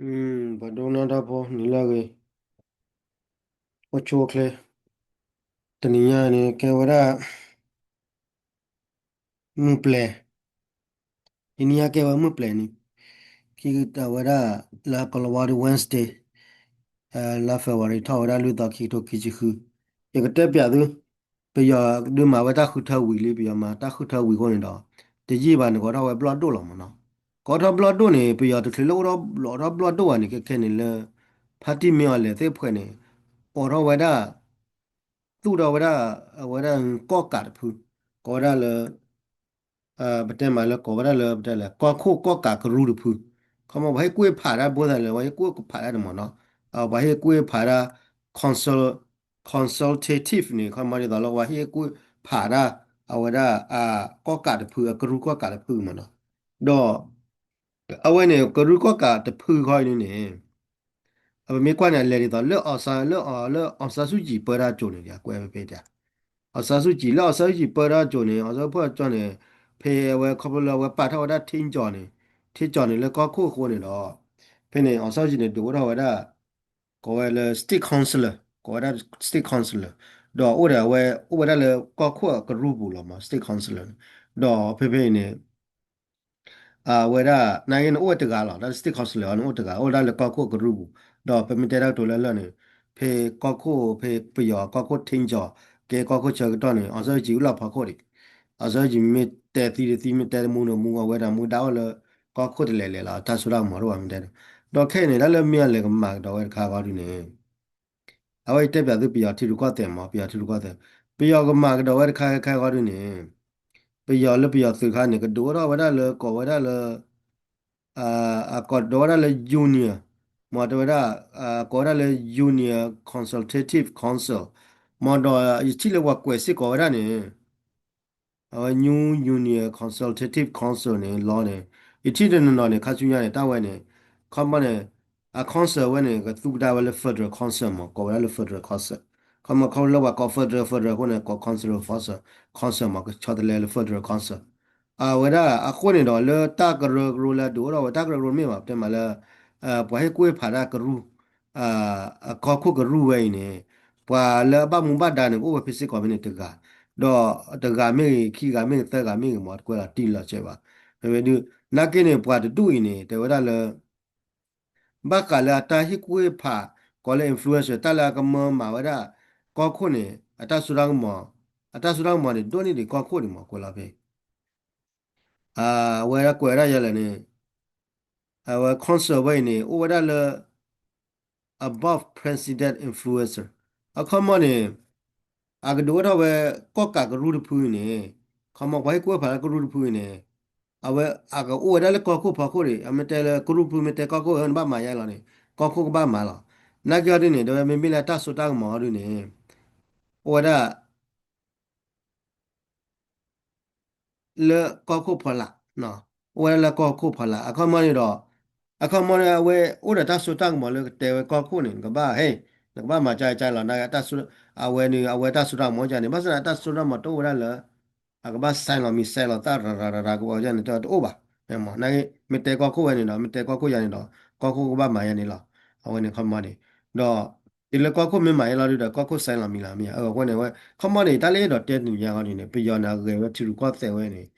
ပှၤဒိကနၣ်တၢ်ဖိ နံၤလၢအဂ့ၤ, အိၣ်ဆူၣ်အိၣ်ချ့, တနံၤညါန့ၣ် ကဲဝဲဒၣ် မုၢ်ပျဲၤ, တနံၤညါကဲဝဲမုၢ်ပျဲၤန့ၣ်, ခံကတၢၢ်ဝဲဒၣ် လၢကလီၤဝါဒီး Wednesday, လါ February ထီၣ်ဝဲဒၣ်လွံၢ်သီ ခံကထိခံဆံဃု, ယကတဲပျးသု, ပယီၤဒုးမၤဝဲတၢ်ဃုထၢဝံၤလံ ပယီၤမၤတၢ်ဃုထၢဝံၤအဃိန့ၣ်ဒီး, တယံာ်ဘၣ်န့ၣ် ကအိးထီၣ်ဝဲဘျီၣ်ဒိၣ်လီၤမ့ၢ်နီၤ, ကအိးထီၣ်ဘျီၣ်ဒိၣ်န့ၣ် ပယီၤတချုးလၢအိၣ်ထီၣ် အိးထီၣ်ဘျီၣ်ဒိၣ်ဘၣ်န့ၣ် ခဲခဲန့ၣ်လၢ ဖါတံၢ်မ့ၢ်အီၤလဲၤသ့ၣ်ဖှဲးန့ၣ်, အိးထီၣ်ဝဲဒၣ် သူၣ်ထီၣ်ဝဲဒၣ် အဝဲဒၣ်ကီၢ်ကးတဖု, ကိးဝဲဒၣ်လၢ ပတဲမးလၢကိးဝဲဒၣ်လၢ ပတဲလဲၣ် ကီၢ်ခိၣ်ကီၢ်ကးကရူၢ်တဖု, ခီမီ ပှၤဟ့ၣ်ကူၣ်ဖးတၢ်ဘိသးလၢ ပှၤဟ့ၣ်ကူၣ်ဖးတၢ်န့ၣ်မ့ၢ်နီၤ, ပှၤဟ့ၣ်ကူၣ်ဖးတၢ် consult consultative န့ၣ် ခီမီဒ်သိးလၢပှၤဟ့ၣ်ကူၣ်ဖးတၢ် အဝဲဒၣ် ကီၢ်ကးတဖု အကရူၢ်ကီၢ်ကးတဖုမ့ၢ်နီၤ, ဒီး အဝဲန့ၣ် ကရူၢ်ကီၢ်ကးတဖုခီအံၤန့ၣ်န့ၣ် ပမ့ၢ်ကွၢ်န့ၣ် အလဲၤဒ်သိးလၢ လၢ လၢ အောင်ဆန်းစုကြည် ပၢတၢ်အစိၤန့ၣ် ကွဲးဖဲဖဲတၢ်, အောင်ဆန်းစုကြည် လၢ အောင်ဆန်းစုကြည် ပၢတၢ်အစိၤန့ၣ် အောင်ဆန်းစုကြည် န့ၣ် ဖဲအဝဲခီဖျိလၢအဝဲပာ်ထီၣ်ဝဲဒၣ် ထံကၠီၤန့ၣ် ထံကၠီၤန့ၣ်လၢကီၢ်ခိၣ်အဃိန့ၣ်ဒီး ဖဲန့ၣ် အောင်ဆန်းစုကြည် န့ၣ် ဒုးအိၣ်ထီၣ်ဝဲဒၣ် ကိးဝဲလၢ state councillor ကိးဝဲဒၣ် state councillor ဒီးအိၣ်ဒီးအဝဲ အိၣ်ဝဲဒၣ်လၢကီၢ်ခိၣ်အကရူၢ်ပူၤလီၤမး state councillor န့ၣ်, ဒီးဖဲဖဲအံၤန့ၣ် အဝဲဒၣ် နာ်က့န့ၣ် အိၣ်ဝဲတဂၤလီၤ, တၢ် state councillor န့ၣ် အိၣ်တဂၤ အိၣ်ဝဲဒၣ်လၢကီၢ်ခိၣ်ကရူၢ်ပူၤ, ဒီးပမ့ၢ်တဲတၢ်ကတိၤလၢလၢ်န့ၣ် ဖဲကီၢ်ခိၣ် ဖဲပယီၤကီၢ်ခိၣ် ထံကၠီၤ ကဲကီၢ်ခိၣ်ဆၢကတီၢ်န့ၣ် အောင်ဆန်းစုကြည် အိၣ်လၢဖီခိၣ်ဒံး, အောင်ဆန်းစုကြည် မ့ၢ်တဲသံတသံ မ့ၢ်တဲတမူတမူ အဝဲဒၣ်မူဒါအိၣ်လၢ ကီၢ်ခိၣ်တလဲၤလဲၤလီၤ တၢ်စိတၢ်ကမီၤတအိၣ်ဘၣ် မ့ၢ်တဲဒီး, ဒီးခဲအံၤန့ၣ် တၢ်လၢမ့ၢ်အီၤလဲၤကမၤကဒီးဝဲတခါဃီဒုန့ၣ် အဝဲတဲပျးသု ပယီၤထံရူၢ်ကီၢ်သဲးမး ပယီၤထံရူၢ်ကီၢ်သဲး, ပယီၤကမၤကဒီးဝဲတခါခဲခါဃီဒုန့ၣ်, ပယီၤလၢပယီၤသုးခါန့ၣ် ကဒုးအိၣ်ထီၣ်ဝဲဒၣ်လၢ ကိးဝဲဒၣ်လၢ အကိးဒိးဝဲဒၣ်လၢ union, မ့ၢ်တဲဝဲဒၣ် ကိးဝဲဒၣ်လၢ Union Consultative Council, မ့ၢ်ဒီးယထံၣ်လၢပှၤကွဲးစ့ၢ်ကီးဝဲဒၣ်န့ၣ် အဝဲ New Union Consultative Council န့ၣ် လီၤန့ၣ်, ယထံၣ်တနီၤနီၤန့ၣ် ခါဆူညါန့ၣ် တၢ်ဝဲန့ၣ် ခီမီန့ၣ် အ council ဝဲန့ၣ် ကသူကဒါဝဲလၢ federal council မး ကိးဝဲဒၣ်လၢ federal council, ခီမီခီဖျိလၢပှၤကိး federal federal အဃိန့ၣ် ကိး council for council မး ကဆီတလဲလၢ federal council, အဝဲဒၣ်အဃိန့ၣ်ဒီး လၢတၢ်ကရၢကရိလၢဒုးအိၣ်ထီၣ်ဝဲ တၢ်ကရၢကရိမ့ၢ်ဘၣ် ပတဲမးလၢ ပှၤဟ့ၣ်ကူၣ်ဟ့ၣ်ဖးတၢ်ကရူၢ် ကီၢ်ခိၣ်ကရူၢ်ဝဲအံၤန့ၣ် ပှၤလၢအဘၣ်မူဘၣ်ဒါန့ၣ် ကအိၣ်ဝဲဖဲစ့ၢ်ကီးဖဲန့ၣ်တဂၤ, ဒီးတဂၤမ့ၢ်ဂ့ၤ ခံဂၤမ့ၢ်ဂ့ၤ သၢဂၤမ့ၢ်ဂ့ၤမး တကွဲးလီၤတံၢ်လီၤဆဲးဘၣ်, မ့ၢ်ဒုး နာ်က့န့ၣ် ပှၤတဒူၣ်အံၤန့ၣ် တဲဝဲဒၣ်လၢ ဘၣ်ဃးလၢအတၢ်ဟ့ၣ်ကူၣ်ဟ့ၣ်ဖး ကိးလၢ influencer တၢ်လၢအကမၢမၤဝဲဒၣ် ကီၢ်ခိၣ်န့ၣ် အတၢ်စိတၢ်ကမီၤ, အတၢ်စိတၢ်ကမီၤန့ၣ် ဒိၣ်န့ၢ်ဒံးကီၢ်ခိၣ်န့ၣ်မး ကွဲးလီၤဖဲ အဝဲဒၣ်ကွဲးဝဲဒၣ်ယဲလဲၣ်န့ၣ်, အဝဲ council ဝဲအံၤန့ၣ် အိၣ်ဝဲဒၣ်လၢ above president influencer, အခီမီန့ၣ် အကဒုးအိၣ်ထီၣ်ဝဲ ကီၢ်ကးကရူၢ်တဖုအံၤန့ၣ်, ခီမီပှၤဟ့ၣ်ကူၣ်ဟ့ၣ်ဖးလၢကရူၢ်တဖုအံၤန့ၣ်, အဝဲအကအိၣ်ဝဲဒၣ်လၢကီၢ်ခိၣ်ဖီခိၣ်ဒံး, အမ့ၢ်တဲလၢကရူၢ်ဖုမ့ၢ်တဲကီၢ်ခိၣ်ဝဲန့ၣ်ဘၣ်မၤယါလီၤန့ၣ် ကီၢ်ခိၣ်ကဘၣ်မၤလီၤ, နာ်က့အီၤဒ်န့ၣ် တဲဝဲမ့မ့ၢ်လၢတၢ်စိတၢ်ကမီၤအီၤဒ်န့ၣ်, အိၣ်ဝဲဒၣ် လၢကီၢ်ခိၣ်ဖီလာ်, အိၣ်ဝဲဒၣ်လၢကီၢ်ခိၣ်ဖီလာ် အခီမီန့ၣ်ဒီး, အခီမီန့ၣ် အဝဲအိၣ်ဒီးတၢ်စိတၢ်ကမီၤလၢကတဲဝဲကီၢ်ခိၣ်န့ၣ် နကဘၣ်ဟဲ, နကဘၣ်မၤကၢကၢလီၤ နာ်က့ အဝဲန့ၣ် အဝဲတၢ်စိတၢ်ကမီၤကန့ၣ် ဘၣ်ဆၣ်န့ၣ် အတၢ်စိတၢ်ကမီၤတအိၣ်ဝဲဒၣ်လၢ အကဘၣ် sign လီၤမံၤစဲးလီၤသၣ်ရၤရၤရၤရၤကဘီယါန့ၣ် တအိၣ်ဘၣ်, မ့ၢ်နာ်က့ မ့ၢ်တဲကီၢ်ခိၣ်ဝဲန့ၣ်ဒီး မ့ၢ်တဲကီၢ်ခိၣ်ယါန့ၣ်ဒီး ကီၢ်ခိၣ်ကဘၣ်မၤယါန့ၣ်လီၤ, အဝဲန့ၣ်ခီမီန့ၣ်, ဒီး တုၤလၢကီၢ်ခိၣ်မ့ၢ်မၤယါလီၤဒုဒီး ကီၢ်ခိၣ် sign လီၤမံၤလီၤမ့ၢ်ဧါ, အဝဲန့ၣ်ဝဲ ခီမီန့ၣ် တၢ်လၢအဲၣ်ဒိးတဲတနံၤညါဃီဒ်န့ၣ် ပယီၤန့ၣ် အဂဲၤဝဲထံရူၢ်ကီၢ်သဲးဝဲန့ၣ်,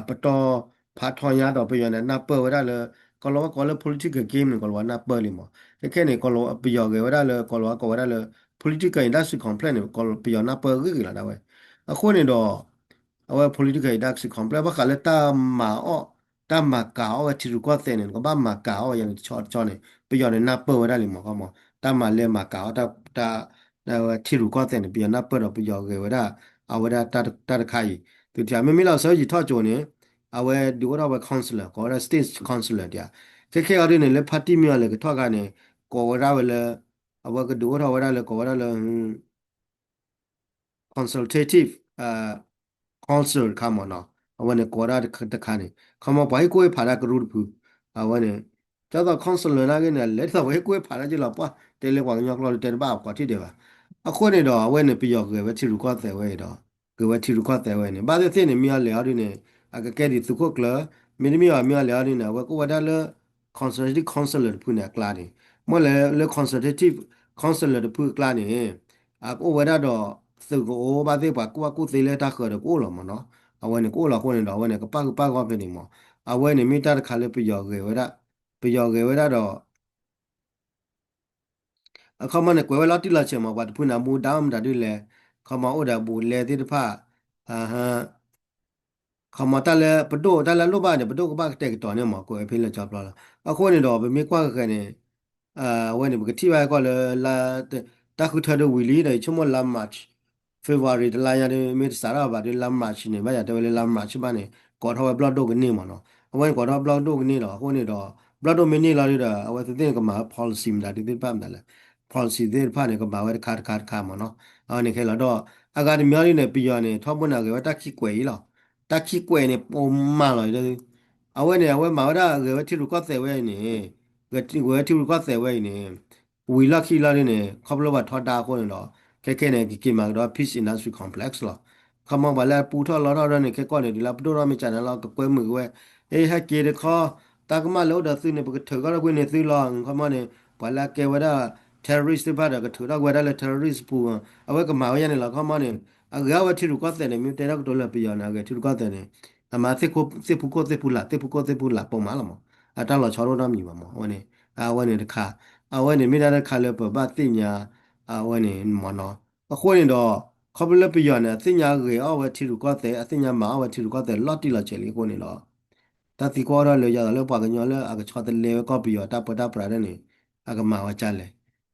ပတီၢ်ဖးထီညါဒီး ပယီၤန့ၣ် နၢ်ပၢၢ်ဝဲဒၣ်လၢ ကီၤလၤဝါကိးလၢ political game န့ၣ် ကီၤလၤဝါနၢ်ပၢၢ်လံမး, ခဲခဲန့ၣ် ကီၤလၤဝါ ပယီၤဂဲၤဝဲဒၣ်လၢ ကီၤလၤဝါကိးဝဲဒၣ်လၢ political industry complex န့ၣ် ပယီၤနၢ်ပၢၢ်ဂ့ၤဂ့ၤလီၤဒၣ်ဝဲ, အဃိန့ၣ်ဒီး အဝဲ political industry complex ဘၣ်ဃးလၢတၢ်မၤအီၣ်, တၢ်မၤကၤအီၣ်ဝဲထံရူၢ်ကီၢ်သဲးန့ၣ် ကဘၣ်မၤကၤအီၣ်ဝဲယါန့ၣ် တဆီတဆီန့ၣ် ပယီၤန့ၣ် နၢ်ပၢၢ်ဝဲဒၣ်လံမး ခီမီ, တၢ်မၤလဲၤမၤကၤအီၣ် တၢ် ထံရူၢ်ကီၢ်သဲးန့ၣ် ပယီၤနၢ်ပၢၢ်ဒီးပယီၤဂဲၤဝဲဒၣ် အဝဲဒၣ်တၢ်တခါအံၤ, သုထံၣ် မ့မ့ၢ်လၢ အောင်ဆန်းစုကြည် ထီၣ်ကၠိန့ၣ် အဝဲဒုးအိၣ်ထီၣ်ဝဲ councillor ကိးဝဲဒၣ် state councillor ဒံးဧါ, ခဲခဲအီၤဒ်န့ၣ် လၢဖါတံၢ် မ့ၢ်အီၤလဲၤကထီၣ်ခါန့ၣ် ကိးဝဲဒၣ်ဝဲလၢ အဝဲကဒုးအိၣ်ထီၣ်ဝဲဒၣ်လၢ ကိးဝဲဒၣ်လၢ consultative council တခါမးနီၤ, အဝဲန့ၣ်ကိးဒၣ်တခါန့ၣ် ခီမီပှၤဟ့ၣ်ကူၣ်ဟ့ၣ်ဖးတၢ်ကရူၢ်တဖု, အဝဲန့ၣ် ဒ်သိး council နာ်က့န့ၣ် လဲၤဒ်သိးပှၤဟ့ၣ်ကူၣ်ဟ့ၣ်ဖးတၢ်က့လီၤ ပှၤတဲလၢပှၤကညီကျိာ်လၢတဲတဘၣ်အကိးထံၣ်ဒဲးဘၣ်, အဃိန့ၣ်ဒီး အဝဲန့ၣ် ပယီၤဂဲၤဝဲထံရူၢ်ကီၢ်သဲးဝဲအံၤဒီး ဂဲၤဝဲထံရူၢ်ကီၢ်သဲးဝဲန့ၣ် ဘၣ်သ့ၣ်သ့ၣ်န့ၣ် မ့ၢ်အီၤလဲၤအီၤဒ်န့ၣ် အကကဲဒ်သုးခိၣ်ကျၢၤ, မ့တမ့ၢ်ဘၣ် မ့ၢ်အီၤလဲၤအီၤဒ်န့ၣ် အဝဲကအိၣ်ဝဲဒၣ်လၢ consultative counselor တဖုန့ၣ်အကျါန့ၣ်, မ့ၢ်လၢ လၢ consultative counselor တဖုအကျါန့ၣ် အကအိၣ်ဝဲဒၣ်ဒီး သုးကအိၣ်ဘၣ်သ့ၣ် ပှၤကူၣ်ဘၣ်ကူၣ်သ့လၢတၢ်ဃၢၤဒီးကအိၣ်လီၤမ့ၢ်နီၤ. အဝဲန့ၣ်ကအိၣ်လီၤအဃိန့ၣ်ဒီး အဝဲန့ၣ် ကပၣ်ဃုာ်ပၣ်ဂီၢ်ဖဲန့ၣ်မ့ၢ်, အဝဲန့ၣ်မ့ၢ်တၢ်တခါလၢပယီၤဂဲၤဝဲဒၣ်, ပယီၤဂဲၤဝဲဒၣ်ဒီး အခီမီန့ၣ် ကွဲးဝဲလီၤတံၢ်လီၤဆဲးမး ပှၤတဖုန့ၣ် အမူဒါမတၤဒ်လဲၣ်, ခီမီအိၣ်ဒီးအဘူးအလဲသ့ၣ်တဖၣ်, ခီမီတၢ်လၢပဒိၣ် တၢ်လၢအလိၣ်ဘၣ်န့ၣ် ပဒိၣ်ကဘၣ်ကတဲာ်ကတီၤန့ၣ်မး ကွဲးဝဲဖဲလၢကၠီဖျီလီၤ. အဃိန့ၣ်ဒီး ပမ့ၢ်ကွၢ်ဃဲၤဃဲၤန့ၣ် အဝဲန့ၣ် ပကထံၣ်ဘၣ်ကီၢ်လၢ တၢ်ဃုထၢဒၣ်ဝံၤလံဒီး ယဆိကမိၣ်လါ March, February တလါညါဒီး မ့ၢ်တစးထီၣ်ဘၣ်ဒီး လါ March န့ၣ် ဘၣ်ယၤတဲဝဲလၢလါ March ဘၣ်န့ၣ် ကိးထီၣ်ဝဲဘျီၣ်ဒိၣ်ကန့ၢ်မးနီၤ. အဝဲန့ၣ်ကိးထီၣ်ဘျီၣ်ဒိၣ်ကန့ၢ်လီၤ. အဃိန့ၣ်ဒီး ဘျီၣ်ဒိၣ်မ့ၢ်န့ၢ်လီၤဒီး အဝဲသ့ၣ်န့ၣ်ကမၤဝဲ policy မတၤဒ်သ့ၣ်တဖၣ်မတၤလဲၣ်, policy သ့ၣ်တဖၣ်န့ၣ် ကမၤဝဲတခါတခါတခါမးနီၤ. အဝဲန့ၣ်ခဲလီၤဒီး အဂၤတမံၤအံၤဒ်န့ၣ် ပယီၤန့ၣ် ထီဘိန့ၣ် အဂဲၤဝဲတၢ်ခံကွဲးအံၤလီၤ. တၢ်ခံကွဲးန့ၣ် ပိာ်မၢ်လီၤ အဝဲန့ၣ် အဝဲမၤဝဲဒၣ်အဂဲၤဝဲထံရူၢ်ကီၢ်သဲးဝဲအံၤန့ၣ်, ဂဲၤဝဲထံရူၢ်ကီၢ်သဲးဝဲအံၤန့ၣ် ဝံၤလီၢ်ခံလီၤဒ်န့ၣ် ခီဖျိပှၤထီဒါအဃိန့ၣ်ဒီး ခဲခဲန့ၣ် ကက့ၤမၤကဒီး Peace Industry Complex လီၤ. ခီမီပှၤလၢအပူထီၣ်လီထီၣ်ဒီးန့ၣ် ခဲကီၢ်န့ၣ် ဒ်လၢပဒိၣ်ထီၣ်မ့ၢ်ကၢ်န့ၣ်လီၤ ကကွဲမုာ်က့ၤဝဲ, အ့ ဟဲက့ၤတခီ တၢ်ကမၣ်လၢအိၣ်ဒီးသုန့ၣ် ပကထုးထီၣ်ကွံာ်န့ၢ်သုလီၤ. ခီမီန့ၣ် ပှၤလၢအကဲဝဲဒၣ် terrorist သ့ၣ်တဖၣ်ဒီး ကထုးထီၣ်ကွံာ်ဝဲဒၣ်လၢ terrorist ပူၤ, အဝဲကမၤဝဲယါန့ၣ်လီၤ. ခီမီန့ၣ် အဂဲၤဝဲထံရူၢ်ကီၢ်သဲးန့ၣ် မ့ၢ်တဲထီၣ်ကတိၤလၢပယီၤန့ၣ် အဂဲၤထံရူၢ်ကီၢ်သဲးန့ၣ် အမၤသ့ၣ်ဖိခိၣ်သ့ၣ်ဖူလာ် သ့ၣ်ဖိခိၣ်သ့ၣ်ဖူလာ် ပိာ်မၢ်လီၤမး, အတၢ်လီၤဆီဒိၣ်နီတမံၤဘၣ်မး အဝဲန့ၣ်, အဝဲန့ၣ်တခါ, အဝဲန့ၣ်မ့ၢ်ဒၣ်တခါလၢပဘၣ်သ့ၣ်ညါ, အဝဲန့ၣ်မ့ၢ်နီၤ, အဃိန့ၣ်ဒီး ခီဖျိလၢပယီၤန့ၣ် အသ့ၣ်ညါဂဲၤအီၣ်ဝဲထံရူၢ်ကီၢ်သဲး အသ့ၣ်ညါမၤအီၣ်ဝဲထံရူၢ်ကီၢ်သဲးလီၤတံၢ်လီၤဆဲးလံအဃိန့ၣ်ဒီး တၢ်သံကွၢ်အီၤဒီးလၢယၤလၢပှၤကညီလၢအကဆီတလဲဝဲကီၢ်ပယီၤတၢ်ပၢတၢ်ပြးဒ်န့ၣ် အကမၤဝဲကၢ်လဲၣ်,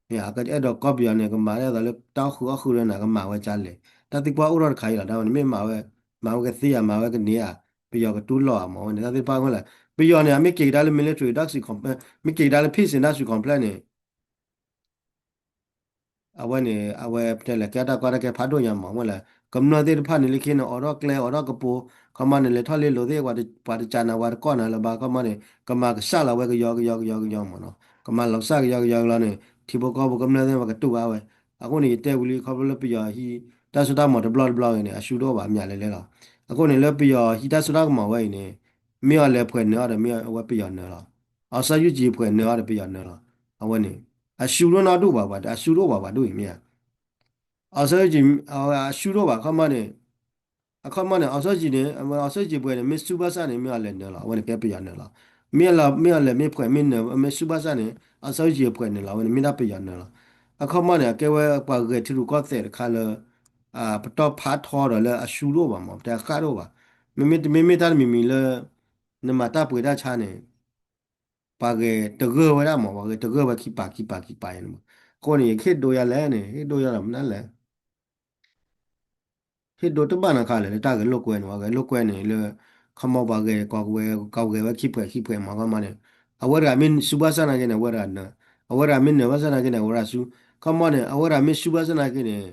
မ့ၢ်အဲၣ်ဒိးကီၢ်ပယီၤန့ၣ် ကမၤဒ်သိးလၢတၢ်အိၣ်ဃုာ်အီၣ်ဃုာ်ဒီးန့ၣ် ကမၤဝဲကၢ်လဲၣ်, တၢ်သံကွၢ်အိၣ်ထီၣ်တခါအံၤလီၤ. တၢ်ဝဲန့ၣ်မ့ၢ်မၤဝဲ, မၤဝဲကသ့ဧါ မၤဝဲကန့ၢ်ဧါ, ပယီၤကတူၢ်လိာ်ဧါမး အဝဲန့ၣ် တၢ်သံကွၢ်အဃိလဲၣ်, ပယီၤန့ၣ် အမ့ၢ်က့ၤကဒါလၢ military industry complex, မ့ၢ်က့ၤကဒါလၢ peace industry complex န့ၣ် အဝဲန့ၣ် အဝဲပတဲလဲၣ် ကဲတၢ်ကီတၢ်ခဲဖးဒိၣ်ညါမး အဝဲလဲၣ် ကမျၢၢ်သ့ၣ်တဖၣ်န့ၣ်လၢခံန့ၣ် အိးထီၣ်ကျဲ အိးထီၣ်ကပိၤ, ခီမီန့ၣ် လဲၤထီၣ်လ့လိာ်သ့ၣ် ပှၤတကးနၤ ပှၤတကီၢ်နၤလၢၤဘၣ် ခီမီန့ၣ် ကမၤကစၢ်လီၤဝဲကယီကယီကယီကယီမးနီၤ, ကမၤလီၤကစၢ်ကယီကယီကယီန့ၣ် ထံဖိကီၢ်ဖိကမျၢၢ်သ့ၣ် ပှၤကတူၢ်ဘၣ်ဝဲ, အဃိန့ၣ် ယတဲဝံၤလံ ခီဖျိလၢပယီၤဟံး တၢ်စိတၢ်ကမီၤတဘျီတဘျီအံၤန့ၣ် အရှုံးတအိၣ်ဘၣ် မ့ၢ်လဲၤလဲၤလီၤ, အဃိန့ၣ် လၢပယီၤဟံးတၢ်စိတၢ်ကမီၤဝဲအံၤန့ၣ် မ့ၢ်အီၤလဲၤပှဲၤနၢၤအီၤဒီး မ့ၢ်အဝဲပယီၤနၢၤလီၤ, အောင်ဆန်းစုကြည် ပှဲၤနၢၤအီၤဒီး ပယီၤနၢၤလီၤ, အဝဲန့ၣ် အရှုံးတအိၣ်နီတဒူၣ်ဘၣ် အရှုံးတအိၣ်ဘၣ်ပှၤဒူၣ်အံၤမ့ၢ်ဧါ အောင်ဆန်းစုကြည် အဝဲအရှုံးတအိၣ်ဘၣ် ခီမီန့ၣ်, အခီမီန့ၣ် အောင်ဆန်းစုကြည် န့ၣ် အောင်ဆန်းစုကြည် ပှဲၤန့ၣ် မ့ၢ်ရှုံးဘၣ်ဆၣ်န့ၣ် မ့ၢ်အီၤလဲၤနၢၤလီၤ အဝဲန့ၣ်ကဲပယီၤနၢၤလီၤ, မ့ၢ်အီၤလဲၤမ့ၢ်ပှဲၤမ့ၢ်နၢၤ မ့ၢ်ရှုံးဘၣ်ဆၣ်န့ၣ် အောင်ဆန်းစုကြည် ပှဲၤနၢၤလီၤ အဝဲန့ၣ်မ့ၢ်ဒၣ်ပယီၤနၢၤလီၤ, အခီမီန့ၣ် အကဲဝဲပှၤဂဲၤထံရူၢ်ကီၢ်သဲးတခါလၢ ပတီၢ်ဖးထီဒီးလၢအရှုံးတအိၣ်ဘၣ်မး ပတဲအဃၣ်တအိၣ်ဘၣ်, မ့မ့ၢ်တၢ်တမံၤမံၤလၢ နမၤတၢ်ပှ့ၤတၢ်ဆါန့ၣ် ပှၤဂဲၤတဂၢၢ်ဝဲဒၣ်မး ပှၤဂဲၤတဂၢၢ်ဝဲခံပၤခံပၤခံပၤန့ၣ်မး, အဃိန့ၣ် ယကဟ့ၣ်ဒိယၤလဲၣ်န့ၣ် ဟ့ၣ်ဒိယၤလီၤမနုၤလဲၣ် ဟ့ၣ်ဒိတဘၣ်နီတခါလဲၣ် လၢတၢ်ဂဲၤလိာ်ကွဲန့ၣ် ပှၤဂဲၤလိာ်ကွဲန့ၣ်လၢ ခီမီပှၤဂဲၤ ကီၢ်ဂဲၤဝဲခံဖှဲးခံဖှဲးမး ခီမီန့ၣ် အဝဲတဂၤမ့ၢ်ရှုံးဘၣ်ဆၣ်နာ်က့န့ၣ် အဝဲတဂၤနၢၤ, အဝဲတဂၤမ့ၢ်နၢၤဘၣ်ဆၣ်နာ်က့န့ၣ် အဝဲတဂၤရှုံး, ခီမီန့ၣ် အဝဲတဂၤမ့ၢ်ရှုံးဘၣ်ဆၣ်နာ်က့န့ၣ်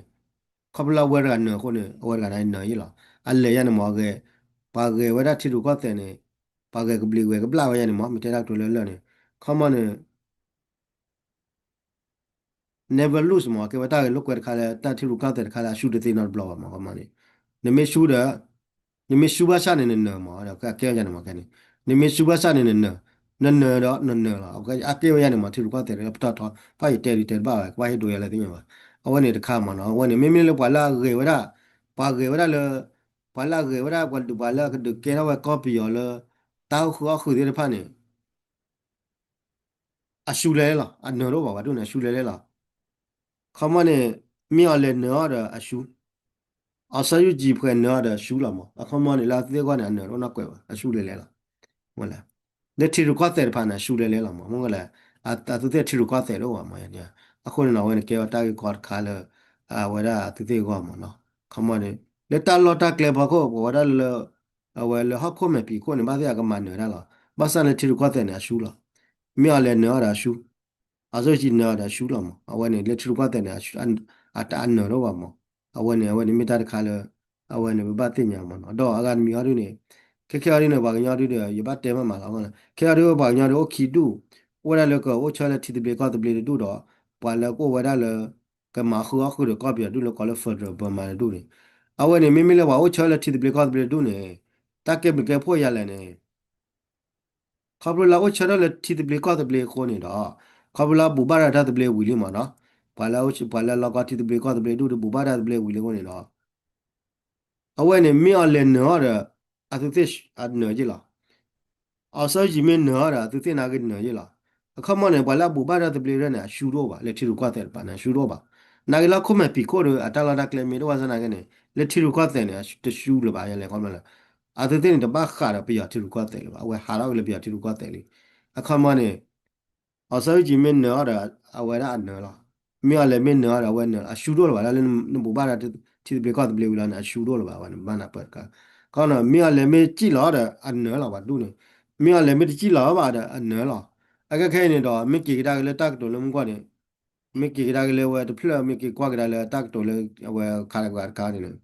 ခီဖျိလၢအဝဲတဂၤနၢၤအဃိန့ၣ် အဝဲတဂၤန့ၣ်နၢၤယ့ၣ်လီၤ, အလဲၤယါန့ၣ်မး ပှၤဂဲၤဝဲဒၣ်ထံရူၢ်ကီၢ်သဲးန့ၣ် ပှၤဂဲၤကဘျံးဂဲၤကဘျၣ်ဝဲယါန့ၣ်မး မ့ၢ်တဲတၢ်ကတိၤလၢလၢာ်န့ၣ် ခီမီန့ၣ် never lose မး ကဲဝဲတၢ်ဂဲၤလိာ်ကွဲတခါလၢ တၢ်ထံရူၢ်ကီၢ်သဲးတခါလၢအရှုံးတသ့နီတဘျီဘၣ်မး ခီမီန့ၣ်, နမ့ၢ်ရှုံးဒီး နမ့ၢ်ရှုံးဘၣ်ဆၣ်န့ၣ် နနၢၤမး ဒီးကဲဝဲယါန့ၣ်မး ခဲန့ၣ်, နမ့ၢ်ရှုံးဘၣ်ဆၣ်န့ၣ် နနၢၤ, နနၢၤဒီးနနၢၤလီၤ, အကဲဝဲယါန့ၣ်မး ထံရူၢ်ကီၢ်သဲးတခါလၢပတီၢ်ထီ ဘၣ်ယတဲဒုးတဲတဘၣ်ဝဲ ကဘၣ်ဟ့ၣ်ဒိယၤလၢသ့ၣ်ညါဘၣ်, အဝဲန့ၣ်တခါမးနီၤ အဝဲန့ၣ် မ့မ့ၢ်လၢပှၤလၢအဂဲၤဝဲဒၣ်, ပှၤဂဲၤဝဲဒၣ်လၢ ပှၤလၢအဂဲၤဝဲဒၣ် ပှၤဒုးပှၤလၢအကဒုးကဲထီၣ်ဝဲကီၢ်ပယီၤလၢ တၢ်အိၣ်ဃုာ်အီၣ်ဃုာ်သ့ၣ်တဖၣ်န့ၣ် အရှုံးလဲၤလဲၤလီၤ, အနၢၤတအိၣ်ဘၣ် ပှၤဒိၣ်န့ၣ် အရှုံးလဲၤလဲၤလီၤ, ခီမီန့ၣ် မ့ၢ်အီၤလဲၤနၢၤအီၤဒီးအရှုံး, အောင်ဆန်းစုကြည် ပှဲၤနၢၤအီၤဒီးအရှုံးလီၤမး, အခီမီန့ၣ် လၢအသုးသ့ၣ်အဂီၢ်န့ၣ် အနၢၤတအိၣ်နီၢ်ကွဲးဘၣ် အရှုံးလဲၤလဲၤလီၤ, မ့ၢ်လဲၣ်, လၢထံရူၢ်ကီၢ်သဲးတဖၣ်န့ၣ် အရှုံးလဲၤလဲၤလီၤမး မ့ၢ်လဲၣ်, အသုးသ့ၣ်ထံရူၢ်ကီၢ်သဲးတအိၣ်ဘၣ်မး, အဃိန့ၣ်နီၤ အဝဲန့ၣ် ကဲဝဲတၢ်ဂ့ၢ်ကီတခါလၢ အဝဲဒၣ်အသုးသ့ၣ်အဂီၢ်မးနီၤ, ခီမီန့ၣ် လၢတၢ်လီၢ်တၢ်ကျဲဖီခိၣ် ပဝဲဒၣ်လၢ အဝဲလၢဟီၣ်ခိၣ်မဲာ်ဖံးခိၣ်န့ၣ် ဘၣ်သ့ၣ်အကမၤနၢၤဒၣ်လီၤ, ဘၣ်ဆၣ်လၢထံရူၢ်ကီၢ်သဲးန့ၣ် အရှုံးလီၤ, မ့ၢ်အီၤလဲၤနၢၤအီၤဒီးအရှုံး, အောင်ဆန်းစုကြည် နၢၤအီၤဒီးအရှုံးလီၤမး, အဝဲန့ၣ် လၢထံရူၢ်ကီၢ်သဲးန့ၣ် အတၢ်အနၢၤတအိၣ်ဘၣ်မး, အဝဲန့ၣ် အဝဲန့ၣ်မ့ၢ်တၢ်တခါလၢ အဝဲန့ၣ် ပဘၣ်သ့ၣ်ညါမးနီၤ, ဒီးအဂၤတမံၤအီၤဒ်န့ၣ် ခဲခဲအီၤဒ်န့ၣ် ပှၤကညီဒ်ဒီး ယဘၣ်တဲမးမးလီၤ, ခဲအီၤဒ်ပှၤကညီဒ်အိၣ်ခံဒူၣ်, အိၣ်ဝဲဒၣ်လၢကအိၣ်ဆၢလၢထံသဘျ့ကီၢ်သဘျ့တဒူၣ်ဒီး ပှၤလၢကအိၣ်ဝဲဒၣ်လၢ ကမၤဃုာ်အီၣ်ဃုာ်ဒီးကီၢ်ပယီၤဒူၣ်လၢကိးလၢ Federal Burma တဒူၣ်န့ၣ်, အဝဲန့ၣ် မ့မ့ၢ်လၢပှၤအိၣ်ဆၢလၢထံသဘျ့ကီၢ်သဘျ့တဒူၣ်န့ၣ် တၢ်ကဲဘျုးကဲဖှိၣ်ယၤလဲၣ်န့ၣ် ခီဖျိလၢအအိၣ်ဆၢထၢၣ်လၢထံသဘျ့ကီၢ်သဘျ့အဃိန့ၣ်ဒီး ခီဖျိလၢအဘူးဘၣ်ဒီးတၢ်သဘျ့ဝံၤလံမ့ၢ်နီၤ, ပှၤလၢ ပှၤလၢလီၤကီထံသဘျ့ကီၢ်သဘျ့ဒူၣ်ဒီးဘူးဘၣ်တၢ်သဘျ့ဝံၤလံအဃိန့ၣ်ဒီး အဝဲန့ၣ် မ့ၢ်အီၤလဲၤနၢၤအီၤဒီး အသုသ့ၣ်အနၢၤယ့ၢ်လီၤ. အီစီယံၤမ့ၢ်နၢၤအီၤဒီး အသုသ့ၣ်နာ်က့နၢၤယ့ၢ်လီၤ. အခီမီန့ၣ် ပှၤလၢအဘူးဘၣ်တၢ်သဘျ့ရဲၣ်န့ၣ် အရှုံးတအိၣ်ဘၣ် လၢထံရူၢ်ကီၢ်သဲးတပၤန့ၣ် အရှုံးတအိၣ်ဘၣ်. နာ်က့လၢခိၣ်မဲာ်ဖံးခိၣ်ဒီး အတၢ်လီၢ်တၢ်ကျဲမ့ၢ်တအိၣ်ဘၣ်ဆၣ်နာ်က့န့ၣ် လၢထံရူၢ်ကီၢ်သဲးန့ၣ် တရှုံးလၢၤဘၣ် ယလဲၤခီမီလၢ အသုသ့ၣ်န့ၣ် တဘၣ်ဃးဒီးပယီၤထံရူၢ်ကီၢ်သဲးလၢၤဘၣ်. အဝဲဟးထီၣ်က့ၤလၢပယီၤထံရူၢ်ကီၢ်သဲးလံ. အခီမီန့ၣ် အီစီယံၤမ့ၢ်နၢၤအီၤဒီး အဝဲဒၣ်အနၢၤလီၤ. မ့ၢ်အီၤလဲၤမ့ၢ်နၢၤအီၤဒီး အဝဲနၢၤလီၤ. အရှုံးတအိၣ်လၢၤဘၣ် လၢနဘူးဘၣ်ဒီးထံသဘျ့ကီၢ်သဘျ့ဝံၤလီၤန့ၣ် အရှုံးတအိၣ်လၢၤဘၣ် အဝဲန့ၣ် ဘၣ်နၢ်ပၢၢ်တခါ. ခီမီန့ၣ် မ့ၢ်အီၤလဲၤမ့ၢ်စံၣ်လီၤဒီး အနၢၤလီၤ ပှၤဒူၣ်န့ၣ်. မ့ၢ်အီၤလဲၤမ့ၢ်တစံၣ်လီၤဘၣ်ဒီး အနၢၤလီၤ. အခဲခဲအံၤန့ၣ်ဒီး မ့ၢ်က့ၤကဒါက့ၤလၢတၢ်ကတိၤလၢမုၢ်ဂီၢ်န့ၣ် မ့ၢ်က့ၤကဒါက့ၤလၢဝဲတဖျၢၣ် မ့ၢ်က့ၤကွၢ်ကဒါလၢတၢ်ကတိၤလၢအဝဲခါတဂၤတခါန့ၣ်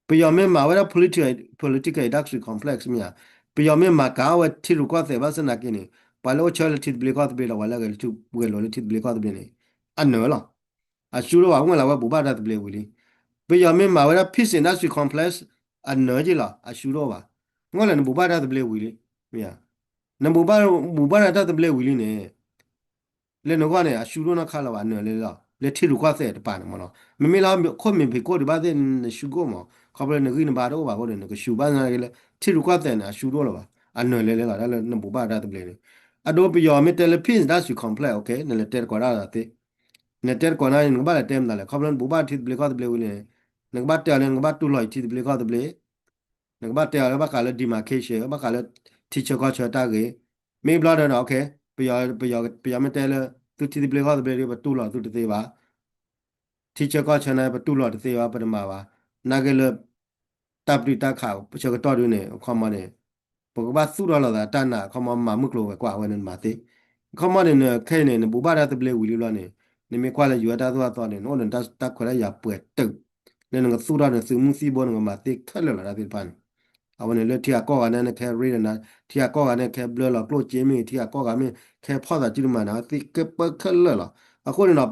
ပယီၤမ့ၢ်မၤဝဲဒၣ် political, political industry complex မ့ၢ်ဧါ, ပယီၤမ့ၢ်မၤကၤဝဲထံရူၢ်ကီၢ်သဲးဘၣ်ဆၣ်နာ်က့န့ၣ် ပှၤလၢအိၣ်ဆၢလၢထံသဘျ့ကီၢ်သဘျ့ဒီး ပှၤလၢဂဲၤလိာ်လၢထံသဘျ့ကီၢ်သဘျ့န့ၣ် အနၢၤလီၤ. အရှုံးတအိၣ်ဘၣ် မ့ၢ်လၢအဝဲဘူးဘၣ်တၢ်သဘျ့ဝံၤလံ. ပယီၤမ့ၢ်မၤဝဲဒၣ် peace industry complex အနၢၤက့ၤလီၤ အရှုံးတအိၣ်ဘၣ်. မ့ၢ်လၢနဘူးဘၣ်တၢ်သဘျ့ဝံၤလံ, မ့ၢ်ဧါ, နဘူးဘၣ် ဘူးဘၣ်တၢ်သဘျ့ဝံၤလံန့ၣ် လၢနဂီၢ်န့ၣ် အရှုံးတအိၣ်နီတခါလၢၤဘၣ် နၢၤလဲၤလဲၤလီၤ လၢထံရူၢ်ကီၢ်သဲးတပၤန့ၣ်မ့ၢ်နီၤ. မ့မ့ၢ်လၢခိၣ်မဲာ်ဖံးခိၣ်ဒံးဘၣ်သ့ၣ် နရှုံးတအိၣ်မး ခီဖျိနဂံၢ်နဘါတအိၣ်ဘၣ်အဃိန့ၣ် နကရှုံးဘၣ်နာ်က့လၢ ထံရူၢ်ကီၢ်သဲးန့ၣ် အရှုံးတအိၣ်လၢၤဘၣ် အနၢၤလဲၤလဲၤလီၤ တၢ်လၢနဘူးဘၣ်တၢ်သဘျ့န့ၣ်. အဒိပယီၤမ့ၢ်တဲလၢ peace industry complex, okay နလဲၤတဲတကိးဒၣ်သ့, နတဲတကိးန့ၣ် နကဘၣ်လဲၤတဲမနုၤလဲၣ် ခီဖျိနဘူးဘၣ်ထံသဘျ့ကီၢ်သဘျ့ဝံၤန့ၣ် နကဘၣ်တဲအီၤလၢ နကဘၣ်တူၢ်လိာ်အံၤထံသဘျ့ကီၢ်သဘျ့ နကဘၣ်တဲအီၤလၢဘၣ်ဃးလၢ demarcation ဘၣ်ဃးလၢ ထံဆၢကီၢ်ဆၢတၢ်ဂ့ၢ်, မ့ၢ်ဘျီဒီး okay ပယီၤ ပယီၤမ့ၢ်တဲလၢ သုထံသဘျ့ကီၢ်သဘျ့ဒီး ပတူၢ်လိာ်သုတသ့ဘၣ်, ထံဆၢကီၢ်ဆၢန့ၣ် ပတူၢ်လိာ်တသ့ဘၣ် ပတမၤဘၣ်, နာ်က့လၢ တၢ်ပတုာ်တၢ်ခးဆၢကတီၢ်ဒုန့ၣ် အခီမီန့ၣ် ပကဘၣ်သူၣ်ထီၣ်လိာ်သးတၢ်နာ် အခီမီမၤမုၢ်ကျိၤဝဲၤကွာ်ဝဲန့ၣ်မၤသ့, အခီမီန့ၣ် နခဲအံၤန့ၣ် နဘူးဘၣ်တၢ်သဘျ့ဝံၤလံဘျီန့ၣ် နမ့ၢ်ကွၢ်လၢ ယူၤအဲၣ် တၢ်သိၣ်တၢ်သီန့ၣ် နအိၣ်ဒီးတၢ်ခွဲးတၢ်ယာ်ပှဲၤတုာ် လၢနကသူၣ်ထီၣ်န့ၣ် သုးမုၢ်သံၣ်ဘိ နကမၤသ့ခဲလၢာ်လီၤ တၢ်သ့ၣ်တဖၣ်န့ၣ်. အဝဲန့ၣ်လၢထံဂၤကီၢ်ဂၤန့ၣ် နကဟဲရ့ဒီးနၤ, ထံဂၤကီၢ်ဂၤန့ၣ် ကဟဲဘျၢလီၤကျိၣ်စ့မ့ၢ်ဂ့ၤ, ထံဂၤကီၢ်ဂၤမ့ၢ် ကဟဲဖီၣ်သးစုတမၤနၤသ့ ကပၢခဲလၢာ်လီၤ. အဃိန့ၣ်ဒီး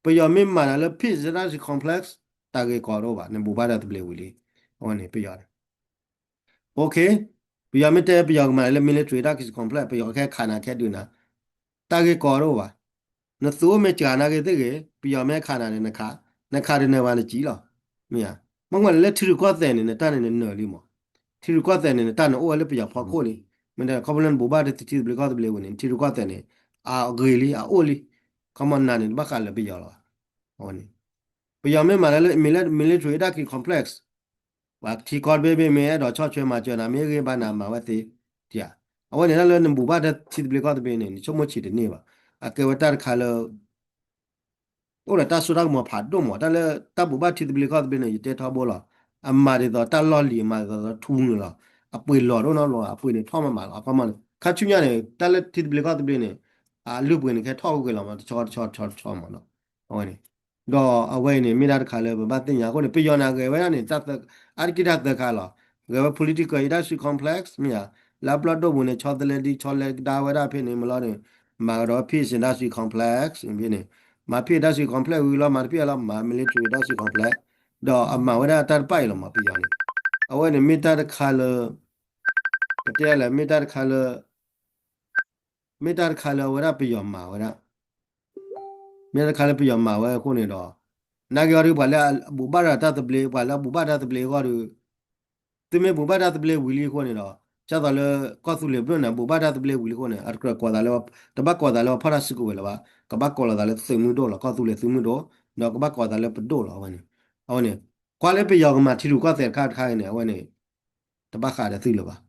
ပယီၤမ့ၢ်မၤနၤလၢ peace industry complex တၢ်ဂ့ၢ်ကီတအိၣ်ဘၣ် နဘူးဘၣ်တၢ်သဘျ့ဝံၤလံ. အဝဲန့ၣ်ပယီၤန့ၣ် okay ပယီၤမ့ၢ်တဲ ပယီၤကမၤလၢ military industrial complex ပယီၤကဟဲခးနၤကဟဲဒုးနၤ တၢ်ဂ့ၢ်ကီတအိၣ်ဘၣ်. နသုးအိၣ်မ့ၢ်စှၤနာ်က့သ့ၣ်ဂ့ၤ ပယီၤမ့ၢ်ခးနၤန့ၣ် နခး, နခးတနၢၤဘၣ်နစံၣ်လီၤ. မ့ၢ်ဧါ, မ့ၢ်ကွၢ်လၢ လၢထံရူၢ်ကီၢ်သဲးန့ၣ် နတၢ်န့ၣ်နနၢၤလံမး. ထံရူၢ်ကီၢ်သဲးန့ၣ် နတၢ်န့ၣ်အိၣ်ဝဲလၢပယီၤဖီခိၣ်လံ. မ့ၢ်တဲခီဖျိလၢနဘူးဘၣ်ထံသဘျ့ကီၢ်သဘျ့ဝံၤန့ၣ် ထံရူၢ်ကီၢ်သဲးန့ၣ် အဂ့ၤလံ အအိၣ်လံ. ခီမီနၤန့ၣ် တဘၣ်ဃးလၢပယီၤလီၤ. အဝဲန့ၣ် ပယီၤမ့ၢ်မၤလၢ military industrial complex ပှၤထံကီၢ်တဘ့ၣ်ဘ့ၣ်မ့ၢ်အဲၣ်ဒိးဆီၣ်ထွဲမၤစၢၤနၤ မ့ၢ်ဂ့ၤဘၣ်နၤမၤဝဲသ့, အဝဲန့ၣ်တၢ်လၢနဘူးဘၣ်ထံသဘျ့ကီၢ်သဘျ့န့ၣ် နဆိကမိၣ်ဆံးတန့ၢ်ဘၣ်. အကဲဝဲတၢ်တခါလၢ အိၣ်ဒီးတၢ်စိတၢ်ကမီၤဖးဒိၣ်မး တၢ်လၢတၢ်ဘူးဘၣ်ထံသဘျ့ကီၢ်သဘျ့န့ၣ် ယတဲထီဘိလီၤ. အမၤဒ်သိးတၢ်လီၢ်လံၤ အမၤဒ်သိးထူန့ၣ်လီၤ. အပှ့ၤလီၤဒိၣ်နီတဘျီ အပှ့ၤန့ၣ်ထီၣ်မးမးလီၤ. အခီမီန့ၣ် ခါဆူညါန့ၣ် တၢ်လၢထံသဘျ့ကီၢ်သဘျ့န့ၣ် အလုၢ်ပှ့ၤန့ၣ် ကဟဲထီၣ်ကွံာ်လီၤမး တဆီတဆီတဆီမးနီၤ. အဝဲန့ၣ် ဒီးအဝဲအံၤန့ၣ် မ့ၢ်တၢ်တခါလၢပဘၣ်သ့ၣ်ညါအဃိန့ၣ် ပယီၤန့ၣ် ဂဲၤဝဲဒၣ်န့ၣ် အါတက့ၢ်တၢ်သၢခါလီၤ. ဂဲၤဝဲ political industrial complex မ့ၢ်ဧါ, လၢအပျီၢ်ဒိၣ်ပူၤန့ၣ် ဆီသလဲဒံ ဆီလဲကဒါဝဲဒၣ်ဖဲန့ၣ် မ့ၢ်လီၤန့ၣ် မၤကဒီး peace industrial complex ဖဲန့ၣ် မၤ peace industrial complex ဝံၤလီၤ မၤတပျဲလီၤ မၤ military industrial complex ဒီးအမၤဝဲဒၣ်တၢ်တဖၣ်အံၤလီၤမး ပယီၤန့ၣ်. အဝဲန့ၣ်မ့ၢ်တၢ်တခါလၢ ပတဲလဲၣ် မ့ၢ်တၢ်တခါလၢ မ့ၢ်တၢ်တခါလၢအဝဲဒၣ်ပယီၤမၤဝဲဒၣ် မ့ၢ်တၢ်တခါလၢပယီၤမၤဝဲအဃိန့ၣ်ဒီး နာ်က့အီၤဒုး ပှၤလၢအဘူးဘၣ်တၢ်သဘျ့ ပှၤလၢအဘူးဘၣ်တၢ်သဘျ့အဂီၢ်ဒီး သုမ့ၢ်ဘူးဘၣ်တၢ်သဘျ့ဝံၤလံအဃိန့ၣ်ဒီး ဒ်သိးလၢကီၢ်သူလ့ၤဘျိၣ်န့ၣ် ဘူးဘၣ်တၢ်သဘျ့ဝံၤလံအဃိန့ၣ် အတကြၢးကိးသးလၢ တဘၣ်ကိးသးလၢပှၤဖီၣ်တၢ်စုကဝဲၤလၢၤဘၣ် ကဘၣ်ကိးလီၤသးလၢသုးမုၢ်ဒိၣ်လီၤ ကီၢ်သူလ့ၤသုးမုၢ်ဒိၣ် ဒီးကဘၣ်ကိးသးလၢပဒိၣ်လီၤ အဝဲန့ၣ်. အဝဲန့ၣ် ကွၢ်လၢပယီၤကမၤထံရူၢ်ကီၢ်သဲးတခါတခါအံၤန့ၣ် အဝဲန့ၣ် တဘၣ်ဃးဒီးသုလၢၤဘၣ်.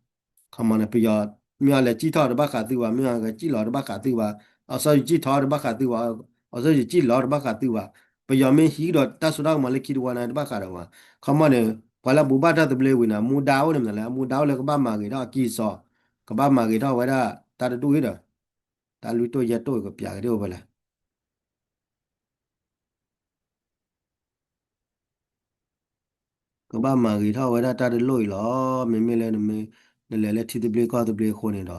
ခီမီန့ၣ် ပယီၤ မ့ၢ်အီၤလဲၤစံၣ်ထီၣ်တဘၣ်ဃးသုဘၣ် မ့ၢ်အီၤလဲၤစံၣ်လီၤတဘၣ်ဃးသုဘၣ် အီစီယံၤစံၣ်ထီၣ်တဘၣ်ဃးသုဘၣ် အီစီယံၤစံၣ်လီၤတဘၣ်ဃးသုဘၣ် ပယီၤမ့ၢ်ဟံးဒီးတၢ်စိတၢ်ကမီၤလၢခံတဝီန့ၣ် တဘၣ်ဃးဒီးဘၣ်. ခီမီန့ၣ် ပှၤလၢအဘူးဘၣ်တၢ်သဘျ့ဝံၤန့ၣ် အမူဒါအိၣ်န့ၣ်မနုၤလဲၣ် အမူဒါအိၣ်လၢကဘၣ်မၤဂ့ၤထီၣ်အကံၢ်စီ ကဘၣ်မၤဂ့ၤထီၣ်ဝဲဒၣ်တၢ်တဒူၣ်အံၤဒီး တၢ်လွံၢ်တိၢ်ယဲၢ်တိၢ်ကပျးက့ၤဒ်အိၣ်ဖဲလဲၣ် ကဘၣ်မၤဂ့ၤထီၣ်ဝဲဒၣ်တၢ်တလိၣ်အံၤလီၤ. မ့မ့ၢ်လၢ နလဲၤလၢထံသဘျ့ကီၢ်သဘျ့အဃိန့ၣ်ဒ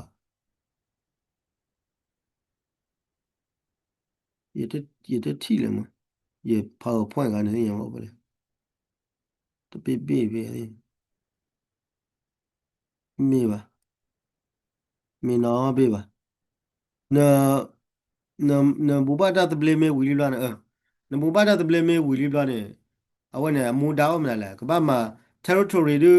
ီး ယတထံၣ်လၢၤမး, ယ PowerPoint ဂၤန့ၣ် ယမ့ၢ်အိၣ်ဖဲလဲၣ်, တဘ့ၣ်ဘ့ၣ်ဘ့ၣ် မ့ၢ်ဘၣ်. မ့ၢ်နီၣ်ဘ့ၣ်ဘၣ်. န န နဘူၣ်ဘၣ်တၢ်သဘျ့မ့ၢ်ဝံၤလံဘျီန့ၣ်, နဘူၣ်ဘၣ်တၢ်သဘျ့မ့ၢ်ဝံၤလံဘျီန့ၣ်, အဝဲန့ၣ် အမူဒါအိၣ်မနုၤလဲၣ်, ကဘၣ်မၤ territory ဒု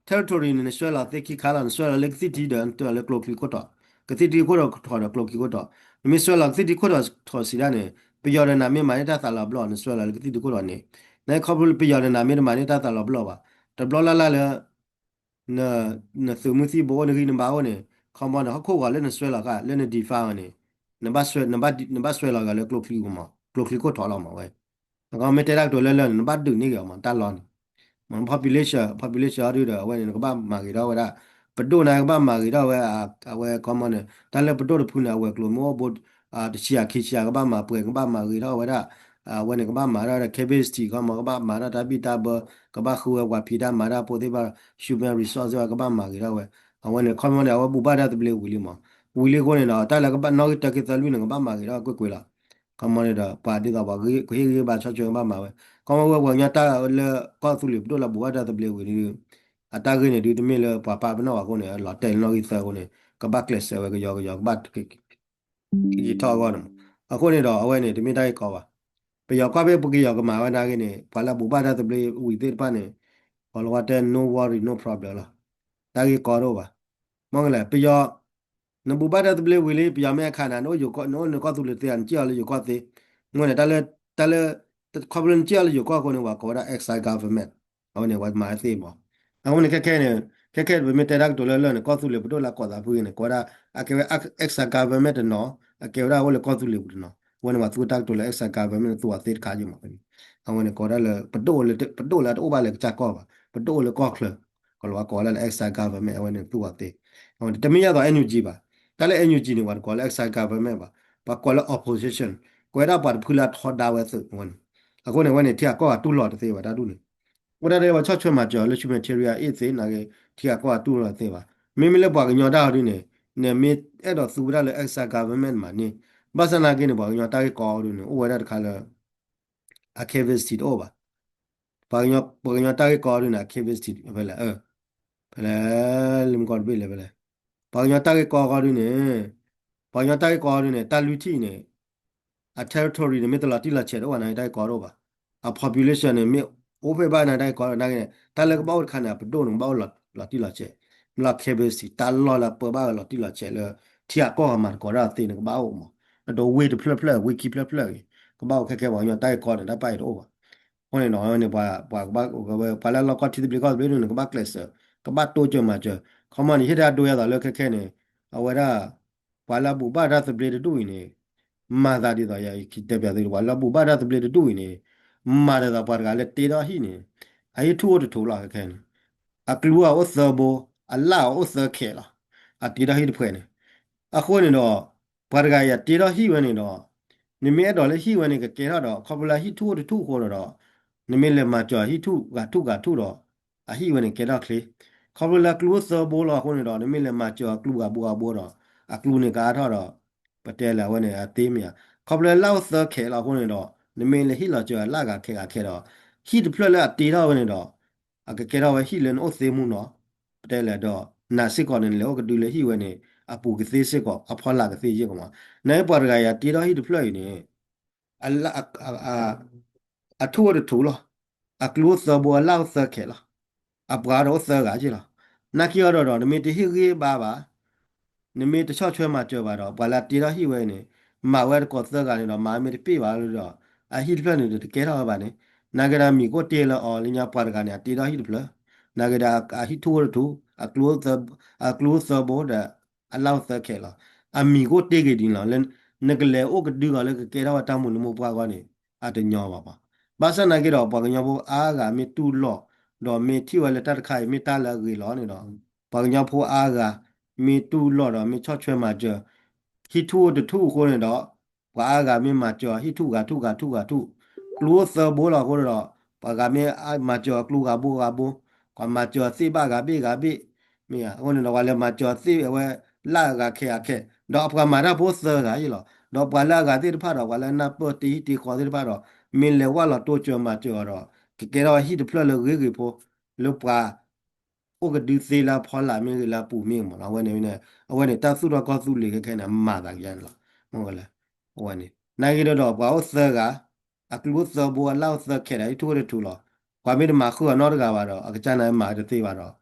territory န့ၣ် နစွဲလီၤသ့ခံခါလီၤ, နစွဲလီၤလၢကသံၣ်ထံဒီး နစွဲလီၤလၢကျိချံခိၣ်ထီၣ်, ကသံၣ်ထံခိၣ်ထီၣ်ဒီးကျိချံခိၣ်ထီၣ်, နမ့ၢ်စွဲလီၤကသံၣ်ထံခိၣ်ထီၣ်ထီၣ်စံးဒၣ်န့ၣ် ပယီၤဒီးနၤမ့ၢ်မၤန့ၢ်တၢ်သးလီၤဘျီၣ် နစွဲလီၤလၢကသံၣ်ထံခိၣ်ထီၣ်န့ၣ်, နခီဖျိပယီၤဒီးနၤမ့ၢ်တမၤန့ၢ်တၢ်သးလီၤဘျီၣ်ဘၣ်, တဘျီလၢ်လၢ်လၢ နသုးမုၢ်သံၣ်ဘိအိၣ် နဂံၢ်နဘါအိၣ်န့ၣ်, ခီမီန့ၣ် ဟီၣ်ခိၣ်ဂီၤလၢနစွဲလီၤဃာ် လၢန define အီၤန့ၣ်, နဘၣ်စွဲလီၤဂာ်လၢကျိချံမး, ကျိချံခိၣ်ထီၣ်လီၤမးဝဲ, နကမ့ၢ်တဲတၢ်ကတိၤလၢလၢာ်န့ၣ် နဘၣ်ဒုးန့ၢ်က့ၤအီၤမး တၢ်လီၢ်န့ၣ်, မ့ၢ် population, population အီၤဒုဒီး အဝဲန့ၣ် နကဘၣ်မၤဂ့ၤထီၣ်ဝဲဒၣ်, ပဒိၣ်န့ၣ်ကဘၣ်မၤဂ့ၤထီၣ်ဝဲ, အဝဲခီမီန့ၣ် တၢ်လၢပဒိၣ်တဖုန့ၣ် အဝဲၤကျိၤမ့ၢ်အိၣ်ဘိ တဆံယၤခံဆံယၤ ကဘၣ်မၤပှဲၤ ကဘၣ်မၤဂ့ၤထီၣ်ဝဲဒၣ်, အဝဲန့ၣ် ကဘၣ်မၤထီၣ်ဒီး capacity ခီမီ ကဘၣ်မၤထီၣ်တၢ်ဘံၣ်တၢ်ဘၢ, ကဘၣ်ဃုဝဲပှၤဖံးတၢ်မၤတၢ်ဖိသ့ၣ်တဖၣ်, human resource သ့ၣ်တဖၣ် ကဘၣ်မၤဂ့ၤထီၣ်ဝဲ, အဝဲန့ၣ် ခီမီန့ၣ် အဝဲဘူၣ်ဘၣ်တၢ်သဘျ့ဝံၤလံမး, ဝံၤလံအဃိန့ၣ်ဒီး တၢ်လၢကဘၣ်နီၣ်ဂံၢ်တၢက့သၢလွံၢ်န့ၣ် ကဘၣ်မၤဂ့ၤထီၣ်ကွ့ၢ်ကွ့ၢ်လီၤ, ခီမီန့ၣ်ဒီး ပှၤဒ်သိးပှၤကဟ့ၣ်ဂံၢ်ဘါဆီၣ်ထွဲကဘၣ်မၤဝဲ, ခီမီဝဲပှၤကညီတၢ်လၢကီၢ်သူလ့ၤပဒိၣ်လၢဘူၣ်ဘၣ်တၢ်သဘျ့ဝံၤလံ အတၢ်ဂ့ၢ်န့ၣ်ဒုး တမ့ၢ်လၢပှၤပာ်ပနီၣ်ဘၣ်အဃိန့ၣ် လီၤတဲာ်လၢနီၣ်ဂံၢ်သၢအဃိန့ၣ် ကဘၣ်ကျဲးစၢးဝဲကယီကယီ ကဘၣ်က့ၤထီၣ်အဂီၢ်န့ၣ်မး, အဃိန့ၣ်ဒီး အဝဲန့ၣ် တမ့ၢ်တၢ်ဂ့ၢ်ကီဘၣ်, ပယီၤကွၢ်ဖဲပကယီၤကမၤဝဲနာ်က့န့ၣ် ပှၤလၢအဘူၣ်ဘၣ်တၢ်သဘျ့ဝံၤသ့ၣ်တဖၣ်န့ၣ် ပှၤလၢဝဲတဲ no worry no problem လီၤ, တၢ်ဂ့ၢ်ကီတအိၣ်ဘၣ်, မ့ၢ်ကလဲၣ် ပယီၤ နဘူၣ်ဘၣ်တၢ်သဘျ့ဝံၤလံ ပယီၤမ့ၢ်အခးနၤ နအိၣ်နကီၢ်သူလ့ၤသ့ နစ့ၣ်အီၤလၢယိၤကီၢ်သ့, မ့ၢ်န့ၣ် တၢ်လၢ တၢ်လၢ ခီဖျိနစ့ၣ်အီၤလၢယိၤကီၢ်အဃိန့ၣ် ပှၤကိးဝဲဒၣ် exile government, အဝဲန့ၣ် ပှၤမၤသ့မး, အဃိန့ၣ် ခဲခဲန့ၣ် ခဲခဲပမ့ၢ်တဲတၢ်ကတိၤလၢလၢာ်န့ၣ် ကီၢ်သူလ့ၤပဒိၣ်လၢအကိးသးဖုဂ့ၤန့ၣ် ကိးဝဲဒၣ် အကဲဝဲ exile government တနီၤ အကဲဝဲဒၣ်အိၣ်လၢကီၢ်သူလ့ၤပူၤတနီၤ, အဝဲန့ၣ်ပှၤသူတၢ်ကတိၤလၢ exile government န့ၣ် သူအီၤသ့တခါယမး, အဝဲန့ၣ်ကိးဒၣ်လၢ ပဒိၣ်လၢ ပဒိၣ်လၢအတအိၣ်ဘၣ်လၢကစၢ်ကီၢ်ဘၣ် ပဒိၣ်လၢကီၢ်ချၢ, ကလီၤဝဲကိးလၢ exile government အဝဲန့ၣ်သူအီၤသ့, အဝဲန့ၣ်တမ့ၢ်ယါသိး NUG ဘၣ်, တၢ်လၢ NUG န့ၣ် ပှၤတကိးလၢ exile government ဘၣ်, ပှၤကိးလၢ opposition, ကွဲးဒၣ်ပှၤတဖုလၢအထီဒါဝဲသုးဝဲန့ၣ်, အဃိန့ၣ် အဝဲန့ၣ် ထံဂၤကီၢ်ဂၤတူၢ်လိာ်တသ့ဘၣ်တၢ်ဒ်န့ၣ်, အိၣ်ဒၣ်ဒ်ဝဲဆီၣ်ထွဲမၤစၢၤလၢ humanitarian aid သ့နာ်က့ ထံဂၤကီၢ်ဂၤတူၢ်လိာ်တသ့ဘၣ်, မ့မ့ၢ်လၢပှၤကညီတၢ်အီၤဒ်န့ၣ်, နမ့ၢ်အဲၣ်ဒိးသူဝဲဒၣ်လၢ exile government မးန့ၣ်, ဘၣ်ဆၣ်နာ်က့န့ၣ် ပှၤကညီတၢ်ဂ့ၢ်ကီဒ်န့ၣ် အိၣ်ဝဲဒၣ်တခါလၢ အ capacity တအိၣ်ဘၣ်, ပှၤကညီ ပှၤကညီတၢ်ဂ့ၢ်ကီဒ်န့ၣ် အ capacity ဖဲလဲၣ်, ဖဲလဲၣ် လၢမူကီၢ်တဘ့ၣ်လဲၣ်ဖဲလဲၣ်, ပှၤကညီတၢ်ဂ့ၢ်ကီဒ်န့ၣ်, ပှၤကညီတၢ်ဂ့ၢ်ကီဒ်န့ၣ် တၢ်လွံၢ်ထံၣ်န့ၣ် အ territory န့ၣ် မ့ၢ်တလီၤတံၢ်လီၤဆဲးတအိၣ်ဘၣ်နာ်က့ တၢ်ဂ့ၢ်ကီတအိၣ်ဘၣ်, အ population န့ၣ် မ့ၢ်အိၣ်ဖဲဘၣ်နာ်က့ တၢ်ဂ့ၢ်ကီဒိၣ်, တၢ်လၢကဘၣ်အိၣ်တခါန့ၣ် အပဒိၣ်န့ၣ် ကဘၣ်အိၣ်လီၤတံၢ်လီၤဆဲး, မ့ၢ်လီၤ capacity တၢ်လီၢ်လၢပၢဘၣ်ဝဲလီၤတံၢ်လီၤဆဲးလၢ ထံဂၤကီၢ်ဂၤမၤသကိးတၢ်သ့န့ၣ် ကဘၣ်အိၣ်မး, အဒိးဝ့ၢ်တဖျၢၣ်ဖျၢၣ် ဝ့ၢ်ခံဖျၢၣ်ဖျၢၣ်ဂ့ၤ, ကဘၣ်အိၣ်ခဲခဲ ပှၤကညီတၢ်ဂ့ၢ်ကီန့ၣ် တၢ်ပာ်အံၤတအိၣ်ဘၣ်, အဃိန့ၣ်ဒီး အဝဲန့ၣ် ပှၤ ပှၤကဘၣ် ပှၤလၢအလီၢ်ကီၢ်ထံသဘျ့ကီၢ်သဘျ့ဒ်န့ၣ် ကဘၣ်ကျဲးစၢး ကဘၣ်တိစၢၤမၤစၢၤ, ခီမီန့ၣ် ဟ့ၣ်တၢ်ဒိယါသိးလၢခဲခဲန့ၣ်, အဝဲဒၣ် ပှၤလၢအဘူၣ်ဘၣ်တၢ်သဘျ့တဒူၣ်အံၤန့ၣ်, မၤသးဒ်သိးယတဲပၠးသု ပှၤလၢအဘူၣ်ဘၣ်တၢ်သဘျ့တဒူၣ်အံၤန့ၣ်, မၤဒ်သိးပှၤတဂၤလၢတ့ထီၣ်ဟံၣ်န့ၣ်, အဟံၣ်ထူၣ်အိၣ်တထူၣ်လီၤခဲခဲန့ၣ်, အကျူအီၤအိၣ်သၢဘိ, အလၣ်အီၤအိၣ်သၢခဲးလီၤ, အတ့ထီၣ်ဟံၣ်တဖျၢၣ်န့ၣ်, အဃိန့ၣ်ဒီး ပှၤတဂၤအံၤအတ့ထီၣ်ဟံၣ်ဝဲန့ၣ်ဒီး, နမ့ၢ်အဲၣ်ဒိးလၢဟံၣ်ဝဲန့ၣ် ကကဲထီၣ်ဒီး ခီဖျိလၢအဟံၣ်ထူၣ်အိၣ်တထူၣ်အဃိန့ၣ်ဒီး, နမ့ၢ်လဲၤမၤစၢၤဟံၣ်ထူၣ်ဂၤထူၣ်ဂၤထူၣ်ဒီး, အဟံၣ်ဝဲန့ၣ်ကဲထီၣ်ချ့, ခီဖျိလၢအကျူအိၣ်သၢဘိလီၤအဃိန့ၣ်ဒီး နမ့ၢ်လဲၤမၤစၢၤအကျူဂၤဘိဂၤဘိဒီး, အကျူန့ၣ်ကအါထီၣ်ဒီး, ပတဲလၢအဝဲန့ၣ်အသ့မ့ၢ်ဧါ, ခီဖျိလၢအလၣ်အိၣ်သၢခဲးလီၤအဃိန့ၣ်ဒီး, နမ့ၢ်လဲၤဟ့ၣ်လီၤစၢၤအလၣ်ဂၤခဲဂၤခဲဒီး, ဟံၣ်တဖျၢၣ်လၢအတ့ထီၣ်ဝဲန့ၣ်ဒီး အကကဲထီၣ်ဝဲဟံၣ်လၢနအိၣ်သ့မူနီၤ, ပတဲလဲၣ်ဒီး နၤစ့ၢ်ကီးန့ၣ် နလဲၤအိၣ်ကဒုလၢဟံၣ်ဝဲန့ၣ် အပူၤကသ့စ့ၢ်ကီး အဖီလာ်ကသ့စ့ၢ်ကီးမး, နပှၤတဂၤအံၤအတ့ထီၣ်ဟံၣ်တဖျၢၣ်အံၤန့ၣ်, အ အထူၣ်အိၣ်တထူၣ်လီၤ, အကျူအိၣ်သၢဘိ အလၣ်အိၣ်သၢခဲးလီၤ, အပှၤဒီးအိၣ်သၢဂၤက့လီၤ, နာ်က့အီၤဒီးဒီး နမ့ၢ်တဟ့ၣ်ဂံၢ်ဘါဘၣ် နမ့ၢ်တဆီၣ်ထွဲမၤစၢၤဘၣ်ဒီး ပှၤလၢအတ့ထီၣ်ဟံၣ်ဝဲန့ၣ်, မၤဝဲတကိးသၢဂၤန့ၣ်ဒီး မၤဝဲမ့ၢ်တပ့ၢ်ဘၣ်လၢဒီး, အဟံၣ်တဖျၢၣ်န့ၣ်ဒီးတကဲထီၣ်ဝဲဘၣ်န့ၣ်, နာ်က့ဒီးမံၤကအိၣ်တ့ၢ်လၢအီၤလၢညါပှၤတဂၤန့ၣ် အတ့ထီၣ်ဟံၣ်တဖျၢၣ်, နာ်က့ဒီးအဟံၣ်ထူၣ်အိၣ်တထူၣ်, အကျူအိၣ်သၢဘိဒီး, အလၣ်အိၣ်သၢခဲးလီၤ, အမံၤကအိၣ်တ့ၢ်က့ၤဒ်န့ၣ်လီၤ, နကလဲၤအိၣ်ကဒုဂၤလၢကကဲထီၣ်ဝဲတၢ်မူးနမိၢ်ပှၢ်ဂီၢ်န့ၣ်, အတညီဘၣ်ဘၣ်, ဘၣ်ဆၣ်နာ်က့ဒီး ပှၤကညီဖိအါဂၤမ့ၢ်တူၢ်လိာ်, ဒီးမ့ၢ်ထံၣ်ဝဲလၢတၢ်တခါအံၤမ့ၢ်တၢ်လၢအဂ့ၤလီၤန့ၣ်ဒီး, ပှၤကညီဖိအါဂၤမ့ၢ်တူၢ်လိာ်ဒီးမ့ၢ်ဆီၣ်ထွဲမၤစၢၤ, ဟံၣ်ထူၣ်အိၣ်တထူၣ်အဃိန့ၣ်ဒီး, ပှၤအါဂၤမ့ၢ်မၤစၢၤအီၤဟံၣ်ထူၣ်ဂၤထူၣ်ဂၤထူၣ်ဂၤထူၣ်, ကျူအိၣ်သၢဘိလီၤအဃိန့ၣ်ဒီး, ပှၤဂၤမ့ၢ်မၤစၢၤအီၤကျူဂၤဘိဂၤဘိ, ပှၤမၤစၢၤအီၤသ့ၣ်ဘၣ်ဂၤဘ့ၣ်ဂၤဘ့ၣ်, မ့ၢ်ဧါ, အဃိန့ၣ်ဒီးပှၤလဲၤမၤစၢၤအီၤသ့ၣ်အဝဲလၢဂၤခဲဂၤခဲ, ဒီးအပှၤမၤတၢ်ဖိသၢဂၤအံၤလီၤ, ဒီးပှၤလၢအဂၤသ့ၣ်တဖၣ်ဒီး ပှၤလၢအနၢ်ပၢၢ်တ့ဟံၣ်တ့ဃီသ့ၣ်တဖၣ်ဒီး, မ့ၢ်လဲၤဝဲလီၤတိစၢၤမၤစၢၤအီၤဒီး, ကကဲထီၣ်ဝဲဟံၣ်တဖျၢၣ်လၢဂ့ၤဂ့ၤဖိ, လၢပှၤ အိၣ်ကဒုသ့လၢအဖီလာ်မ့ၢ်ဂ့ၤ လၢအပူၤမ့ၢ်ဂ့ၤမ့ၢ်နီၤ. အဝဲန့ၣ် အဝဲန့ၣ် တၢ်သူၣ်ထီၣ်ကီၢ်သူလ့ၤခဲခဲန့ၣ် အမၤသးကယါန့ၣ်လီၤ. မ့ၢ်ဝဲလဲၣ်, အဝဲန့ၣ် နာ်က့ဒီး ပှၤအိၣ်သၢဂၤ, အကျိသၢဘိ အလၢၢ်အိၣ်သၢခဲဒီး ဟံၣ်ထူၣ်တထူၣ်လီၤ. ပှၤမ့ၢ်တမၤဃုာ်အီၤနီတဂၤဘၣ်ဒီး အကစၢ်န့ၣ်မၤတသ့ဘၣ်ဒီး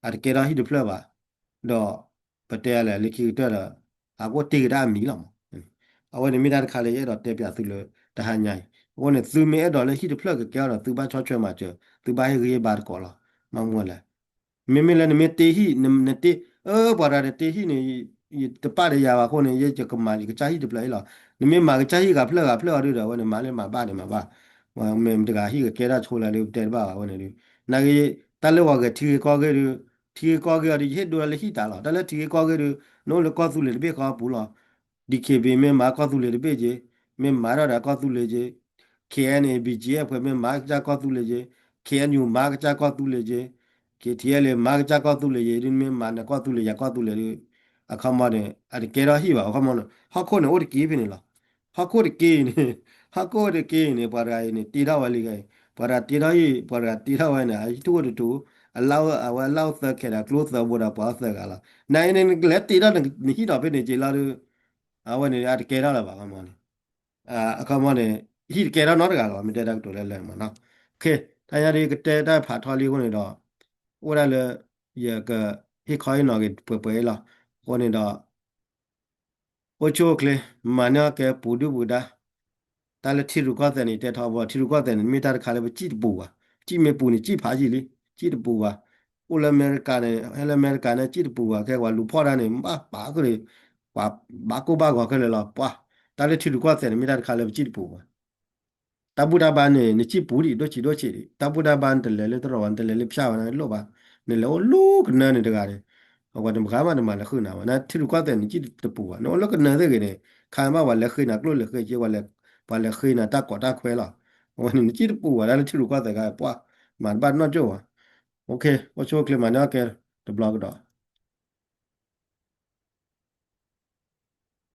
အတကဲထီၣ်ဟံၣ်တဖျၢၣ်ဘၣ်. ဒီး ပတဲလဲၣ် လၢခံကတၢၢ်ဒီး အကအိၣ်တ့ၢ်က့ၤတၢ်အမံၤလီၤမး. အဝဲန့ၣ်မ့ၢ်တၢ်တခါလၢယအဲၣ်ဒိးတဲပၠးသုလၢတဟါညါအံၤ. အဃိန့ၣ် သုမ့ၢ်အဲၣ်ဒိးလၢဟံၣ်တဖျၢၣ်ကကဲထီၣ်ဒီး သုဘၣ်ဆီၣ်ထွဲမၤစၢၤ, သုဘၣ်ဟ့ၣ်ဂံၢ်ဟ့ၣ်ဘါသကိးလီၤ. မ့ၢ်မနုၤလဲၣ်, မ့မ့ၢ်လၢနမ့ၢ်တ့ဟံၣ်, နတ့, အၢ ပှၤတဂၤတ့ဟံၣ်န့ၣ် ယတပာ်ဒီးယၤဘၣ်အဃိန့ၣ် ယကမၤယကစၢ်ဟံၣ်တဖျၢၣ်အံၤလီၤ. နမ့ၢ်မၤကစၢ်ဟံၣ်ဂၤဖျၢၣ်ဂၤဖျၢၣ်အီၤဒုဒီး အဝဲန့ၣ်မၤလၢမၤဘၣ်န့ၣ်မၤဘၣ်. မ့ၢ်တဂၤဟံၣ်ကကဲထီၣ်ဆိလၢဒု ပတဲတဘၣ်ဘၣ်အဝဲန့ၣ်ဒု. နာ်က့ တၢ်လၢပှၤဂဲၤထံဂ့ၤကီၢ်ဂ့ၤဒု, ထံဂ့ၤကီၢ်ဂ့ၤအီၤဒု ယဟ့ၣ်ဒိလၢဟံၣ်တၢ်လီၤ. တၢ်လၢထံဂ့ၤကီၢ်ဂ့ၤဒု နအိၣ်လၢကီၢ်သူလ့ၤတဘ့ၣ်ဃီအပူၤလီၤ. DKBA မ့ၢ်မၤကီၢ်သူလ့ၤတဘ့ၣ်က့ၤ, မ့ၢ်မၤထီၣ်ဒီးကီၢ်သူလ့ၤက့ၤ, KNA BGF မ့ၢ်မၤကစၢ်ကီၢ်သူလ့ၤက့ၤ, KNU မၤကစၢ်ကီၢ်သူလ့ၤက့ၤ, KTLA မၤကစၢ်ကီၢ်သူလ့ၤက့ၤဒု မ့ၢ်မၤနကီၢ်သူလ့ၤယၤကီၢ်သူလ့ၤဒု, အခီမီန့ၣ် အတကဲထီၣ်ဟံၣ်ဘၣ်. အခီမီန့ၣ် ဟီၣ်ခိၣ်န့ၣ်အိၣ်တက့ၢ်ဖဲန့ၣ်လီၤ. ဟီၣ်ခိၣ်တက့ၢ်အံၤန့ၣ်, ဟီၣ်ခိၣ်တက့ၢ်အံၤန့ၣ် ပှၤတဂၤအံၤန့ၣ် တ့ထီၣ်ဝဲလံခဲအံၤ, ပှၤတဂၤတ့ထီၣ်ဟံၣ်, ပှၤတဂၤတ့ထီၣ်ဝဲန့ၣ် အဟံၣ်ထူၣ်အိၣ်တထူၣ်, အလၢ်, အဝဲအလၢ်အိၣ်သၢခဲဒီး ကျိသၢဘိဒီးပှၤအိၣ်သၢဂၤလီၤ. နအံၤန့ၣ် နကလဲၤတ့ထီၣ်နဟံၣ်ဒီးဖဲန့ၣ်က့ၤလီၤဒု, အဝဲန့ၣ် အတကဲထီၣ်လၢၤဘၣ် အခီမီန့ၣ်, အခီမီန့ၣ် ဟံၣ်တကဲထီၣ်နီတဂၤလီၤ မ့ၢ်တဲတၢ်ကတိၤလၢလၢမးနီၤ. တၢ်ညါဒ်ကတဲတၢ်ဖးထီလံအဃိန့ၣ်ဒီး အိၣ်ဒၣ်လၢ ယကဟ့ၣ်ခီဟ့ၣ်နီၤက့ၤပှဲၤပှဲၤအံၤလီၤ. အဃိန့ၣ်ဒီး အိၣ်ဆူၣ်အိၣ်ချ့ မၤန့ၢ်အီၣ်ကဲပူၤဒုၣ်ပူၤဒါ, တၢ်လၢထံရူၢ်ကီၢ်သဲးန့ၣ် ယတဲထီဘိ ထံရူၢ်ကီၢ်သဲးန့ၣ် မ့ၢ်တၢ်တခါလၢပစံၣ်တပူၤဘၣ်, စံၣ်မ့ၢ်ပူၤန့ၣ် စံၣ်ဖးယံာ်လံ, စံၣ်တပူၤဘၣ်. အိၣ်လၢအမဲရကၤန့ၣ် ဟဲလၢအမဲရကၤန့ၣ် စံၣ်တပူၤဘၣ်, ခဲပှၤလူၤဖီၣ်တၢ်န့ၣ် ဘၣ်ပာ်ဃုာ်န့ၣ်, ပှၤဘၣ်ကိၢ်ဘၣ်ဂီၤခဲလၢာ်လီၤ. ပှၤ တၢ်လၢထံရူၢ်ကီၢ်သဲးန့ၣ် မ့ၢ်တၢ်တခါလၢပစံၣ်တပူၤဘၣ်. တၢ်ဘူၣ်တၢ်ဘါန့ၣ် နစံၣ်ပူၤဒံး ဒိၣ်ဆံးဒိၣ်ဆံးဒံး, တၢ်ဘူၣ်တၢ်ဘါနတလဲၤလၢတရီးဘၣ်, နတလဲၤလၢဖၠၣ်ဝဲန့ၣ်လိၣ်ဘၣ်, နလဲၤအိၣ်လၢကနၢန့ၣ်တဂၤန့ၣ်, ပှၤတဂၤမးတမၤလဲၤဃုာ်နၤဘၣ်, နထံရူၢ်ကီၢ်သဲးန့ၣ် စံၣ်တပူၤဘၣ်, နအိၣ်လၢကနၢသ့ၣ်ဂ့ၤန့ၣ် ခါဘၣ်ပှၤလဲၤဃ့နၤကျိၣ်လဲၤဃ့စ့, ပှၤလဲၤဃ့နၤတၢ်ကိးတၢ်ခွဲလီၤ. အဝဲန့ၣ် နစံၣ်တပူၤဘၣ် တၢ်လၢထံရူၢ်ကီၢ်သဲးခါ ပှၤမၤတဘၣ်နီၢ်ကၠိၣ်ဘၣ်. အိၣ်ဆူၣ်အိၣ်ချ့ မၤန့ၢ်အီၣ်ကဲတဘျီကဒီး.